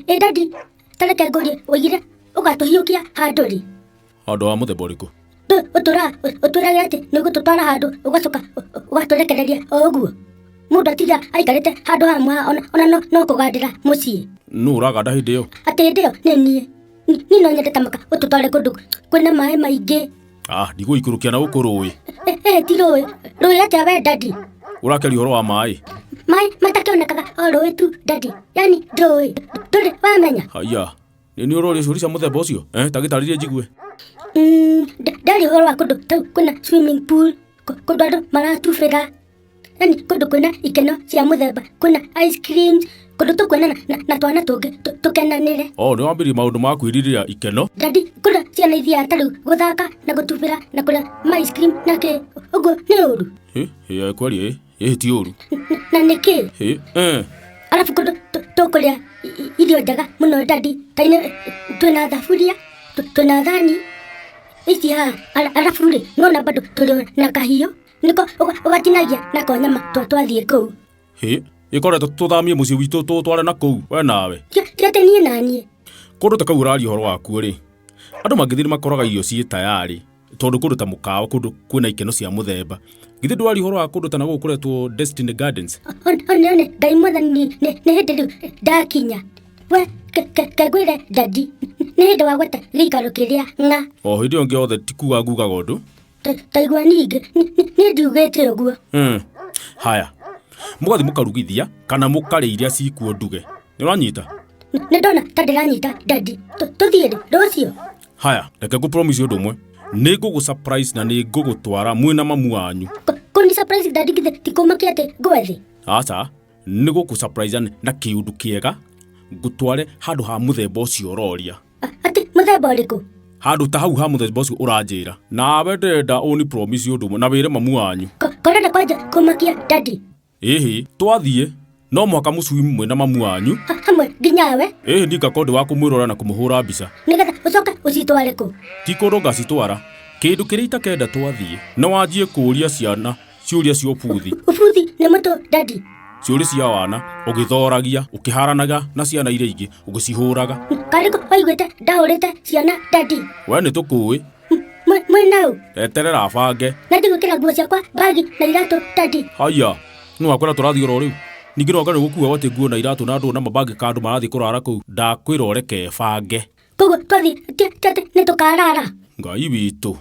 Ĩ daddy, tareke ngũrie, ũigire ũgatũhiũkia handũ rĩ? Handũ ha mũthemba ũrĩkũ? Ũtũraga ũtwĩraga atĩ nĩ ũgũtũtwara handũ ũgacoka ũgatũrekereria o ũguo. Mũndũ atinda aikarĩte handũ hamwe ona, ona no, no kũgandĩra mũciĩ. Nũ ũraganda hĩndĩ ĩyo? Atĩ hĩndĩ ĩyo nĩ niĩ. Niĩ no nyende ta maka ũtũtware kũndũ kwĩna maĩ maingĩ. Ah, ndigũikũrũkia na gũkũ rũĩ. Eh, ti rũĩ. Rũĩ atĩa we daddy? Ũrakĩaria ũhoro wa maĩ? Maĩ matakĩonekaga o rũĩ tu daddy. Yani ndũĩ. Ndũrĩ wamenya. Haiya, nĩ nĩ ũroria ciũria cia mũthemba ũcio? Eh, ta gĩtarĩrie njigue. Ndaria ũhoro wa kũndũ ta kwĩna swimming pool, kũndũ andũ maratubĩra. Yani kũndũ kwĩna ikeno cia mũthemba, kwĩna ice creams, kũndũ tũkuonana na twana tũngĩ tũkenanĩre. Oh, nĩ wambĩrĩria maũndũ ma kwĩrirĩria ikeno. Daddy, kũrĩa ciana ithiaga ta rĩu gũthaka na gũtubĩra na kũrĩa ma ice cream na kĩ, ũguo nĩ ũru? Ĩ, ĩ, kweli ĩ, ĩ ti ũru. Na nĩkĩ? Ĩ, eh. Arabu kũndũ tũkũrĩa irio njega mũno daddy, ta twĩna thaburia, twĩna thani ici haha, arabu rĩ, nĩwona bado tũrĩ na kahiũ, nĩko ũgatinagia nako nyama twathiĩ kũu. Hĩ, ĩkoretwo tũthamie mũciĩ witũ tũtware na kũu, we nawe. Ti atĩ niĩ na niĩ. Kũndũ ta kau ũraria ũhoro wakuo rĩ, andũ mangĩthiĩ nĩ makoraga irio ciĩ tayarĩ, tondũ kũndũ ta mũkawa, kũndũ kwĩna ikeno cia mũthemba. Githĩ ndũraria ũhoro wa kũndũ ta na gũkũ kũretwo Destiny Gardens? One one, Ngai mwathani nĩ hĩndĩ rĩu ndakinya. We, kengwĩre daddy, nĩ hĩndĩ wa gweta gĩikaro kĩrĩa ng'a. O hĩndĩ ĩyo ĩngĩ yothe ti kuga ngugaga ũndũ. Taigua ningĩ, niĩ ndiugĩte ũguo. Haya, mũgathiĩ mũkarugithia kana mũkarĩa iria cikuo nduge. Nĩ ũranyita? Nĩ ndona ta ndĩranyita daddy. Tũthiĩ rĩ? Rũciũ? Haya, reke ngũ promise ũndũ ũmwe. Nĩ ngũgũ surprise na nĩ ngũgũtwara mwĩ na mamu wanyu. Kũni surprise daddy githĩ ti kũmakia atĩ ngwe thĩ? Aca, nĩ gũkũ surprise na kĩũndũ kĩega, ngũtware handũ ha mũthemba ũcio ũroria. Atĩ mũthemba ũrĩkũ? Handũ ta hau ha mũthemba ũcio ũranjĩra. Nawe ndĩrenda ũni promise ũndũ ũmwe na wĩre mamu wanyu. Korenda kwanja kũmakia daddy. Ĩhĩ, twathiĩ no mũhaka mũcui mwĩ na mamu wanyu. Hamwe nginya we. Ĩhĩ, niĩ ngakorwo ndĩ wa kũmwĩrora na kũmũhũra mbica. Nĩgetha ũcoke ũcitware kũ? Ti kũndũ ngacitwara. Kĩndũ kĩrĩa itakenda twathiĩ, nĩ wanjie kũũria ciana ciũria cia ũbuthi. Ũbuthi nĩ mũtũ daddy. Ciũria cia wana, ũgĩthoragia, ũkĩharanaga na ciana iria ingĩ, ũgĩcihũraga. Karĩkũ waiguĩte ndahũrĩte ciana daddy? We nĩ tũkũĩ. Mwĩ nau? Eterera bange. Na ndigwĩkĩra nguo ciakwa bagi na iratũ daddy. Haiya, nĩ wakwĩra tũrathiĩ oro rĩu? Ningĩ no anga nĩ gũkua atĩ nguo na iratũ na ndũũ na mabagi ka andũ marathiĩ kũrara kũu. Ndakwĩra ũreke bange. Koguo twathiĩ ti atĩ nĩ tũkarara? Ngai witũ.